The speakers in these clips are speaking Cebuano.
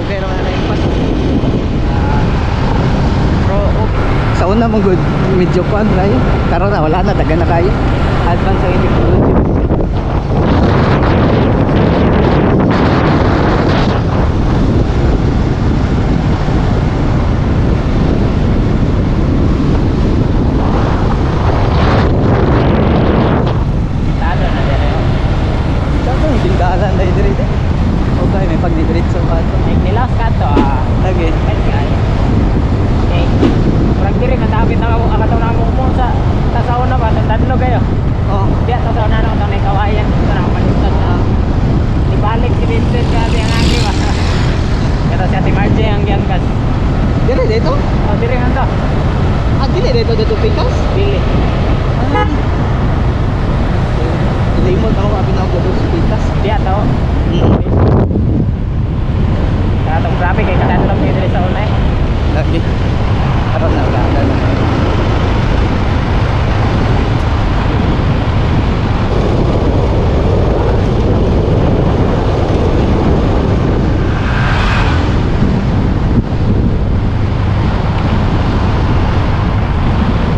Okay ra man na yung pass. Pero oh, sa una mong good, medyo kuan kayo. Karon na wala na, dagan na kayo. Advance ang technology. Talo na dire, oh. Saan ang tindahan na diri? Okay, may pagdidiretso pa ito. Like nilaos ka to ah. Lagi. Okay. Okay. Murag diri matapit na ako akataw na mo mo sa tasaw na ba sa tadlo kayo. Oh. Diya tasaw na ako tanay kawayan ito na ako palitan na. Ibalik si Vincent kasi ang aki ba. Kata si Ate Marje ang giyangkas. Diri dito? Oh, diri man to. Ah, dili dito dito pikas? Dili. Ah. Limot ako abi na ako sa pikas. Diya to. Katong grabe kay katadlong kayo diri sa una eh. Lagi. Karon na wala na.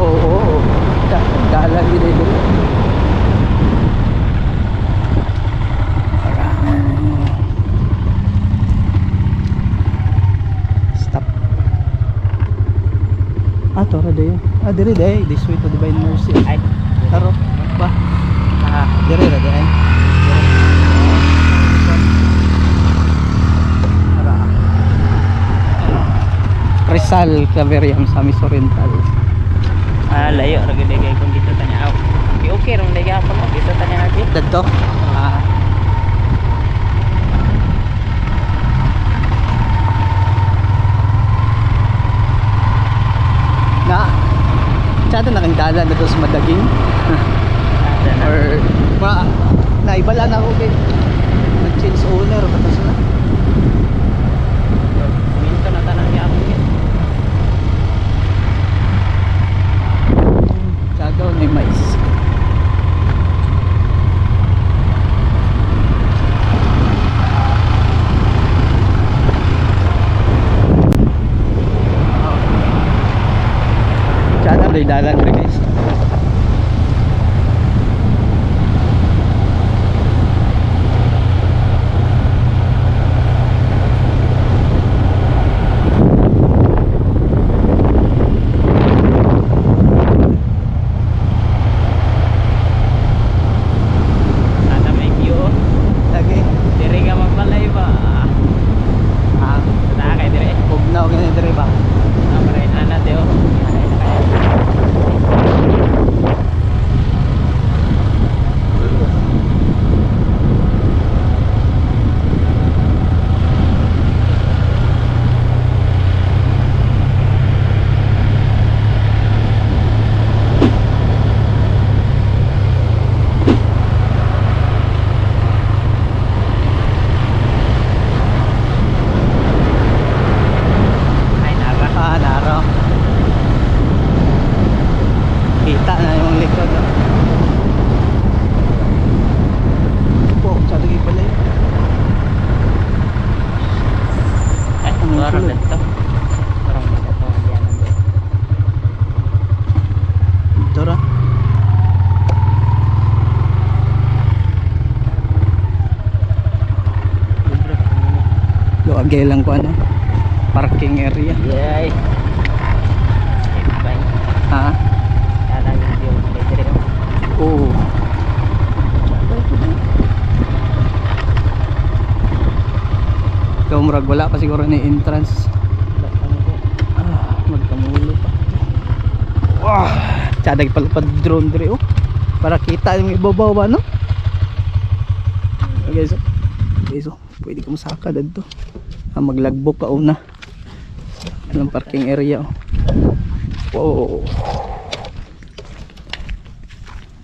Oo, oo. Dalan gid dito. Stop. Ah, Tora dayo. Ah, dire day. This way to Divine Mercy. Ay. Taro. Ba? Ah, Dire ra day. Tara. Rizal, Claveriam, Misamis Oriental. Ah, layo ra gid kay kung dito tanya aw. Okay, okay rong lagi ako mo dito tanya agi. Dadto. Ah. Na. Tsada na kang dalan na to sa Madaging. Or ma naibala na ako kay nag-change owner ba to sila? Minto na tanang gyapon gid. Tsada may mais. Tsada may dalan rin, guys. Sana may view, oh. Lagi. Diri ka magbalay ba. Ah, Naa kay dire. pugnaw ganyan dire ba? Ah, para ana de oh. Ana na kaya. Ay, nara. Ah, naro. Kita na yung likod, no? Po, sa lagi pala yun. Ay, Ang parang sulod. dito. Parang dito ang dianan de. Ito ra. Luwagay lang ko ano. Parking area. Yay. Bye. Ha? Sana yung view diri, oh. Oo. Ikaw murag wala pa siguro ni entrance. Wow. Tsada palupad drone diri oh. Para kita yung ibabaw ba, no? Okay, guys, oh. Guys, oh. Pwede ka masaka dito. Ah, maglagbok ka una. Anong parking area, oh. Wow.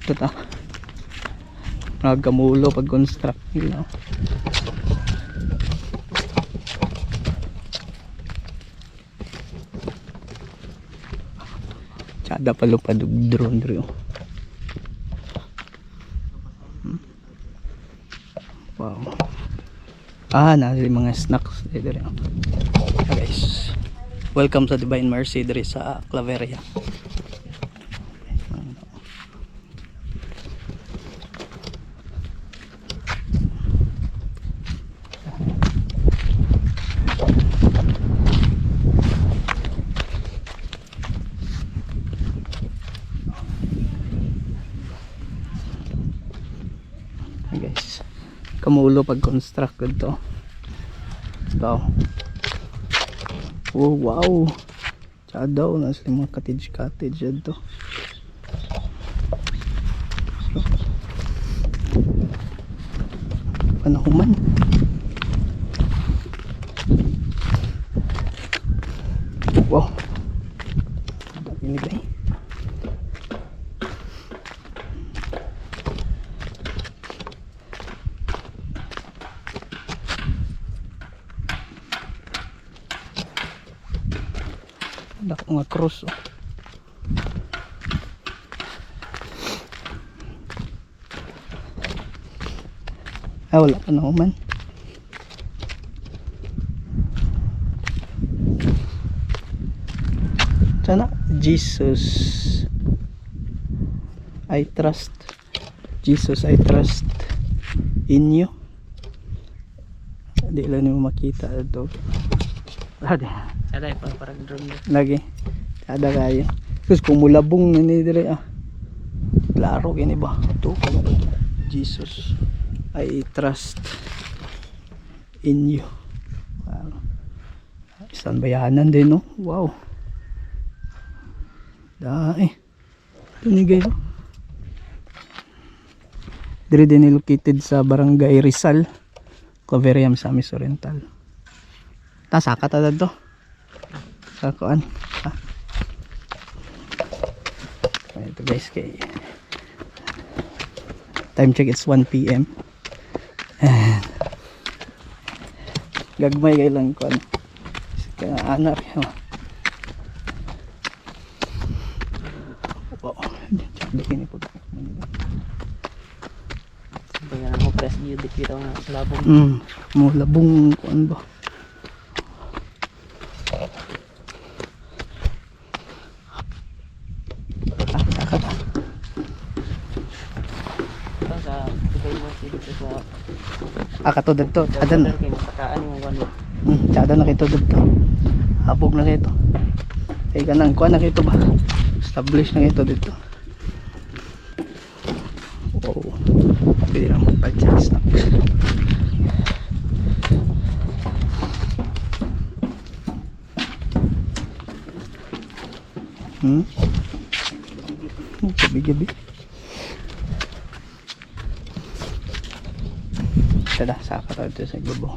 Ito ta. Nagkamulo pag construct nila, oh. Tsada palupad og drone diri, oh. Wow. Ah, nasa yung mga snacks diri, oh. Ah, guys. Welcome sa Divine Mercy diri sa Claveria. Hi guys. Kamulo pag construct to. Ito. Oh, wow. Tsaka daw, nasa yung mga cottage cottage dito. So, panahuman. Wow. Dami nila eh. Dako nga cross, oh. Ah, wala pa naman. Sana Jesus I trust. Jesus, I trust in you. Di lang nimo makita ito. Ade. Sada pa parang drone. Lagi. Sada kayo. Tapos kung mulabong na ni dire ah. Klaro gini ba? Ito. Jesus, I trust in you. Wow. Isang bayanan din, no? Wow. Dai. Ito ni guys, oh. Dire din located sa Barangay Rizal, Claveria, Misamis Oriental. Ta saka ta dadto. Sa kuan. Ah. Ito guys, kay time check, it's 1 p.m. And gagmay kay lang kuan. Kaya anar. Oh. Wow. Kini po. Baga na ko press view dito nga labong. Mo labong kuan ba? Ah, saka ta. Ito sa Divine Mercy dito sa Ah, kato dadto. Tsada na. Kay masakaan yung one. Tsada na kito dadto. Habog na kito. Kay kanang kuan na kito ba? Establish na kito dito. Wow. Pwede lang magpa-check snacks. Oh, gabi-gabi. Tada, saka tayo dito sa gubo.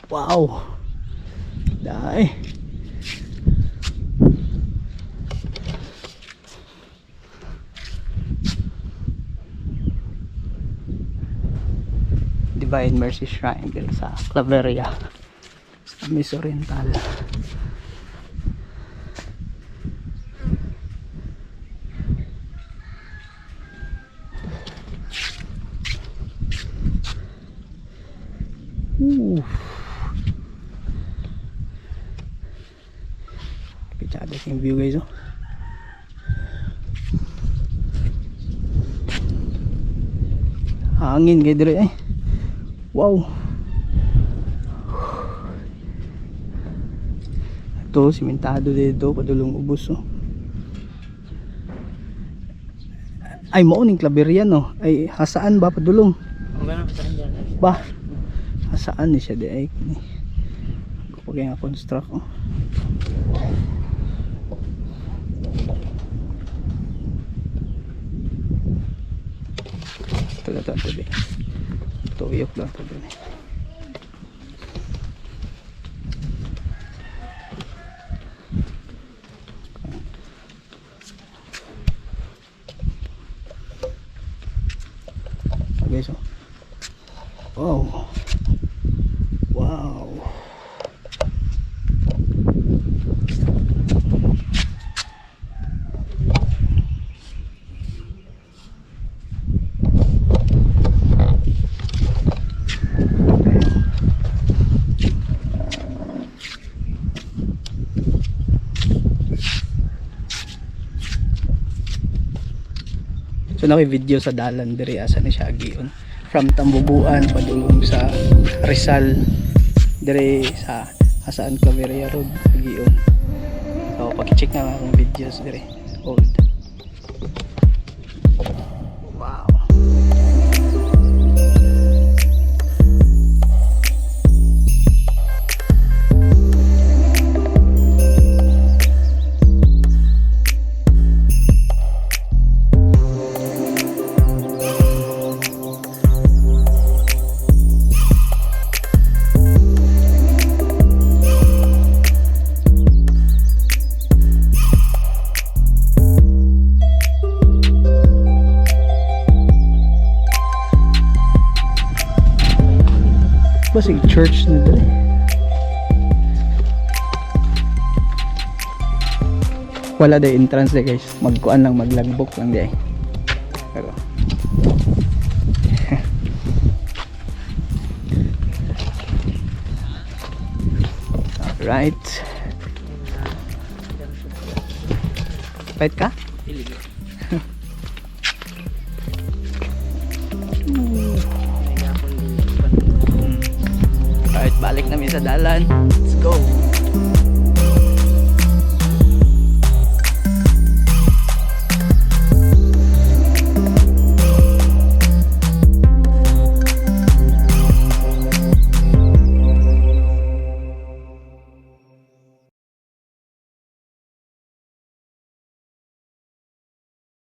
Wow. Dai. Divine Mercy Shrine dito sa Claveria, sa Miss Oriental. Ooh. Pitsada yung view guys, oh. Hangin kay dire eh. Wow. Ito, simentado dito, padulong ubos, oh. Ay, mao ning Claveria, no. Ay, hasaan ba padulong? Wala na sa dyan. Ba? Asaan ni siya di ay? Kapag nga construct oh. Ito na ito, ito. Tuyok lang ito din. Okay, so. Wow. Wow. So naki-video sa dalan diri asa ni siya agion from Tambubuan padulong sa Rizal diri sa Hasaan Claveria Road agion. So paki-check na lang akong videos diri old. Wow. Basig church na diri. Wala day entrance day guys. Magkuan lang, maglagbok lang day. Pero alright. Pait ka? Dili. Alright, balik namin sa dalan. Let's go.